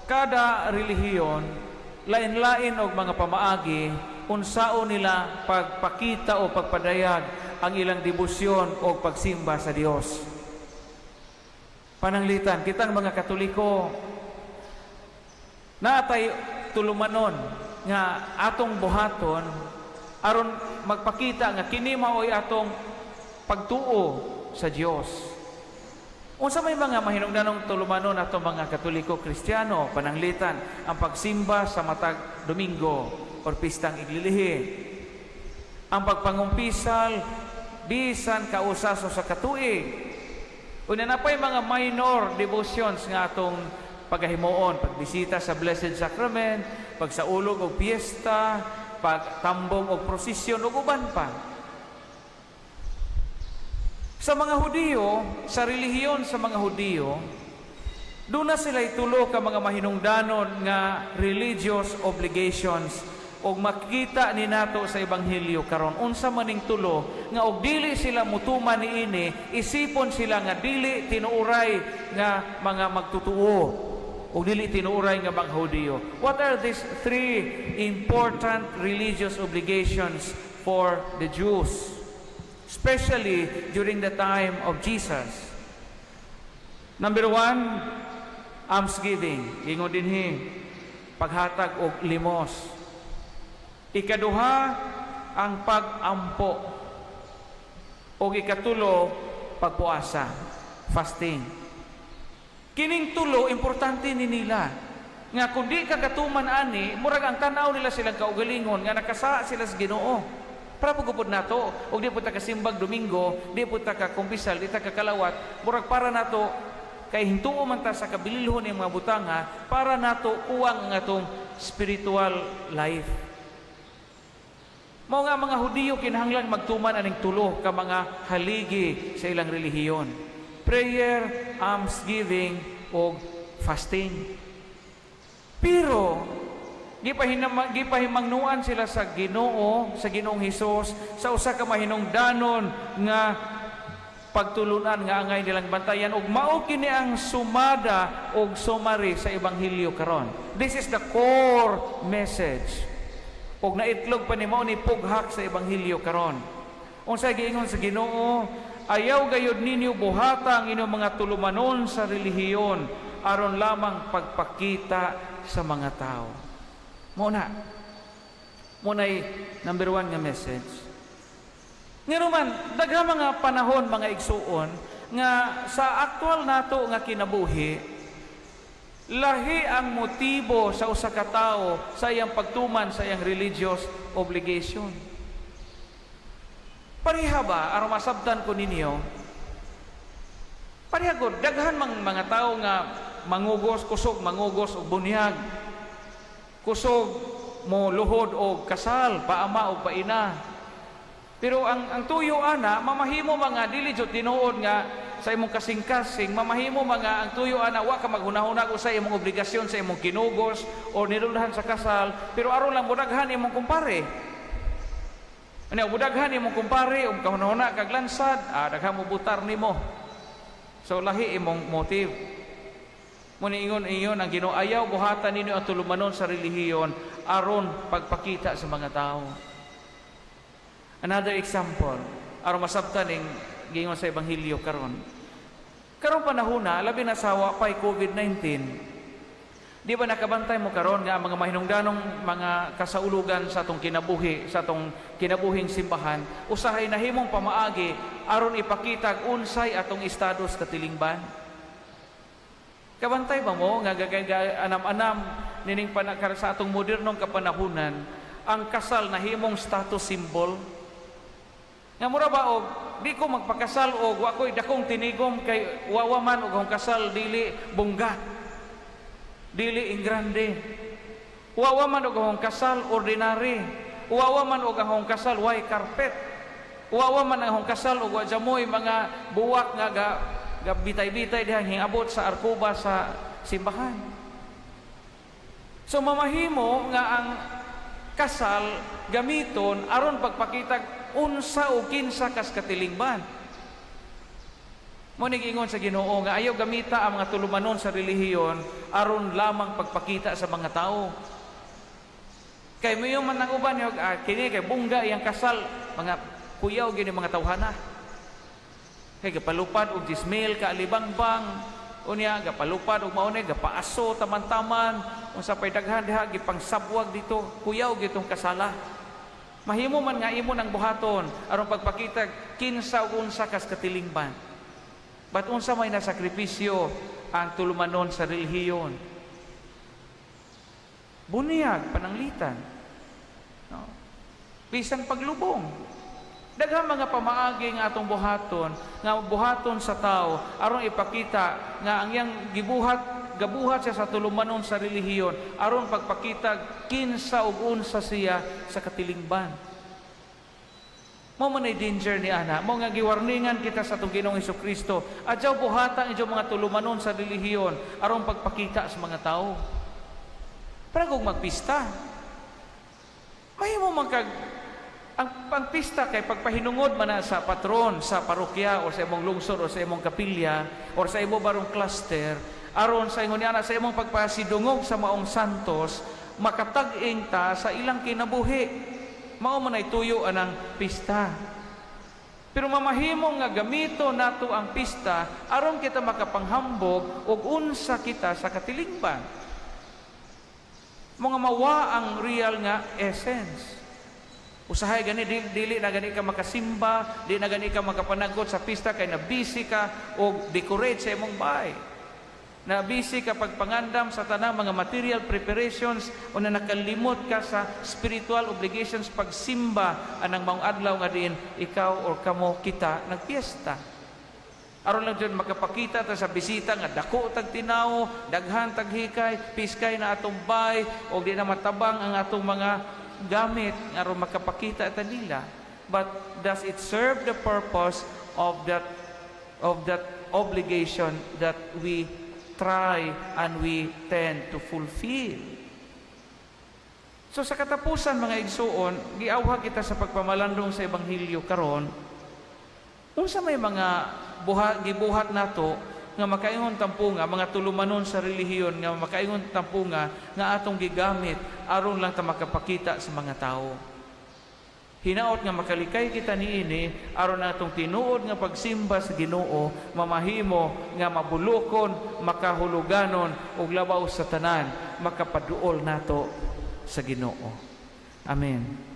Kada relihiyon, lain-lain og mga pamaagi unsaon nila pagpakita o pagpadayag ang ilang debosyon o pagsimba sa Dios. Pananglitan, kitang mga Katoliko, naatay tulumanon nga atong buhaton aron magpakita nga kini mao'y atong pagtuo sa Dios. Unsa may mga mahinungdanong tulumanon atong mga Katoliko Kristiyano? Pananglitan, ang pagsimba sa matag Domingo or pistang iglilihi. Ang pagpangumpisal bisan kausa sa katuig. Una na pa'y mga minor devotions nga atong pagahimuon, pagbisita sa Blessed Sacrament, pagsaulog og piyesta, pagtambong og prosesyon ug uban pa. Sa mga Hudiyo, sa relihiyon sa mga Hudiyo, duna sila tulo ka mga mahinungdanon nga religious obligations og makita ni nato sa Ebanghelyo karon unsa maning tulo nga og dili sila mutuman niini, isipon sila nga dili tinuuray nga mga magtutuo o dili tinuuray nga mga Hudiyo. What are these three important religious obligations for the Jews, especially during the time of Jesus? Number one, almsgiving. Ingon dinhi, paghatag og limos. Ikaduha, ang pag-ampo. O ikatulo, pagpuasa, fasting. Kining tulo, importante ni nila. Nga kung di ka katuman ani, murag ang tanaw nila silang kaugalingon, nga nakasala sila sa Ginoo. Para pagupod nato, og di po ta kasimbag Domingo, di po ta kakumpisal, di ta kakalawat, murag para nato, kay hintuo man ta sa kabililhon ng mga butanga, para nato kuwang ang atong spiritual life. Mao nga mga Hudiyo kinahanglan magtuman aning tulo ka mga haligi sa ilang relihiyon. Prayer, almsgiving ug fasting. Pero gipahimangnuan sila sa Ginoo, sa Ginoong Hesus, sa usa ka mahinungdanon nga pagtulunan nga angay nilang bantayan ug mao kini ang sumada og summary sa Ebanghelyo karon. This is the core message. Og naitlog pa ni mao ni pughak sa Ebanghelyo karon. Unsa giingon sa Ginoo? Ayaw gayud ninyo buhata ang inyong mga tulumanon sa relihiyon aron lamang pagpakita sa mga tao. Mao na. Mao na'y number one nga message. Ngano man, daghang mga panahon, mga igsuon, nga sa aktual nato nga kinabuhi, lahi ang motibo sa usa ka tawo sa iyang pagtuman sa iyang religious obligation. Pareha ba, aron masabtan ko ninyo, pareha gud, daghan mang mga tao nga mangugos, kusog mangugos og bunyag. Kusog mo luhod og kasal, paama og paina. Pero ang tuyo ana, mamahimo mga dili jud tinuod nga sa imong kasing-kasing, mamahimo mga ang tuyo ana wa ka maghunahuna sa imong obligasyon sa imong kinugos o nilulhan sa kasal, pero aron lang mudaghan imong kumpare. Ano, mudaghan imong kumpare ug kahunahuna kag lansad, daghan mo butar nimo. So lahi imong motive. Mao ingon ingon ang Ginoo, ayaw buhatan ninyo ang tulumanon sa relihiyon aron pagpakita sa mga tao. Another example, aron masabtan ning giingon sa Ebanghelyo karon. Karong panahona, labi na sa wa pay COVID-19, di ba nakabantay mo karon nga ang mga mahinungdanong mga kasaulugan sa atong kinabuhi, sa atong kinabuhing simbahan, usahay nahimong pamaagi aron ipakita unsay atong estado sa katilingban? Kabantay ba mo nga gagaga anam-anam nining panakar sa atong modernong kapanahunan, ang kasal nahimong status symbol? Nga mura ba og di ko magpakasal og wa ko'y dakong tinigom kay wawa man og ang kasal dili bongga. Dili ingrande. Wawa man og ang kasal ordinary. Wawa man og ang kasal way carpet. Wawa man ang kasal og wa jamoy mga buwak nga ga bitay-bitay dihang hingabot sa arkuba sa simbahan. So mamahimo nga ang kasal gamiton aron pagpakita unsa o kinsa kas katilingban. Mao ni giingon sa Ginoo nga ayaw gamita ang mga tulumanon sa relihiyon aron lamang pagpakita sa mga tao. Kay moingon man ang uban, ah, kini kay bungga iyang kasal, mga kuyaw gini mga tawhana. Kay gapalupad og 10,000 ka alibangbang, unya gapalupad og maunay gapaaso taman-taman, unsa pay daghan diha gipangsabwag dito, kuyaw gitong kasala. Mahimo man nga imo nang buhaton aron pagpakita kinsa ug unsa kas katilingban. But unsa may nasakripisyo ang tulumanon sa relihiyon? Bunyag, pananglitan. No? Bisan paglubong. Daghang mga pamaagi nga atong buhaton, nga buhaton sa tao aron ipakita nga ang iyang gibuhat, gabuhat siya sa tulumanon sa relihiyon aron pagpakita kinsa ug unsa siya sa katilingban. Mao man ay danger ni ana. Mao nga giwarningan kita sa atong Ginoong Kristo. Adyaw buhata ang inyong mga tulumanon sa relihiyon aron pagpakita sa mga tao. Para kung magpista. Mahimo man kag ang pista kay pagpahinungod man na sa patron sa parokya o sa imong lungsod o sa imong kapilya o sa imo barong cluster, aron sa ingon ni ana, sa imong pagpasidungog sa maong santos, makatag-ing ta sa ilang kinabuhi. Mao man ay tuyo anang pista. Pero mamahimo nga gamito nato ang pista aron kita makapanghambog og unsa kita sa katilingban. Mga mawa ang real nga essence. Usahay gani dili na gani ka makasimba, di na gani ka makapanagot sa pista kay na busy ka og decorate sa imong bahay. Na busy ka pagpangandam sa tanang mga material preparations o na nakalimot ka sa spiritual obligations, pagsimba anang maong adlaw nga diin ikaw or kamo kita nagpiesta. Aron lang jud makapakita ta sa bisita nga dako tag tinawo, daghan tag hikay, piskay na atong bay og di na matabang ang atong mga gamit aron makapakita ta nila. But does it serve the purpose of that obligation that we try and we tend to fulfill? So sa katapusan, mga igsuon, giawhag kita sa pagpamalandong sa ebanghelyo karon. Unsa may mga gibuhat nato nga makaingon tampunga mga tulumanon sa relihiyon, nga makaingon tampunga nga atong gigamit aron lang ta makapakita sa mga tao? Hinaot nga makalikay kita niini aron atong tinuod nga pagsimba sa Ginoo mamahimo nga mabulokon, makahuluganon ug labaw sa tanan, makapaduol nato sa Ginoo. Amen.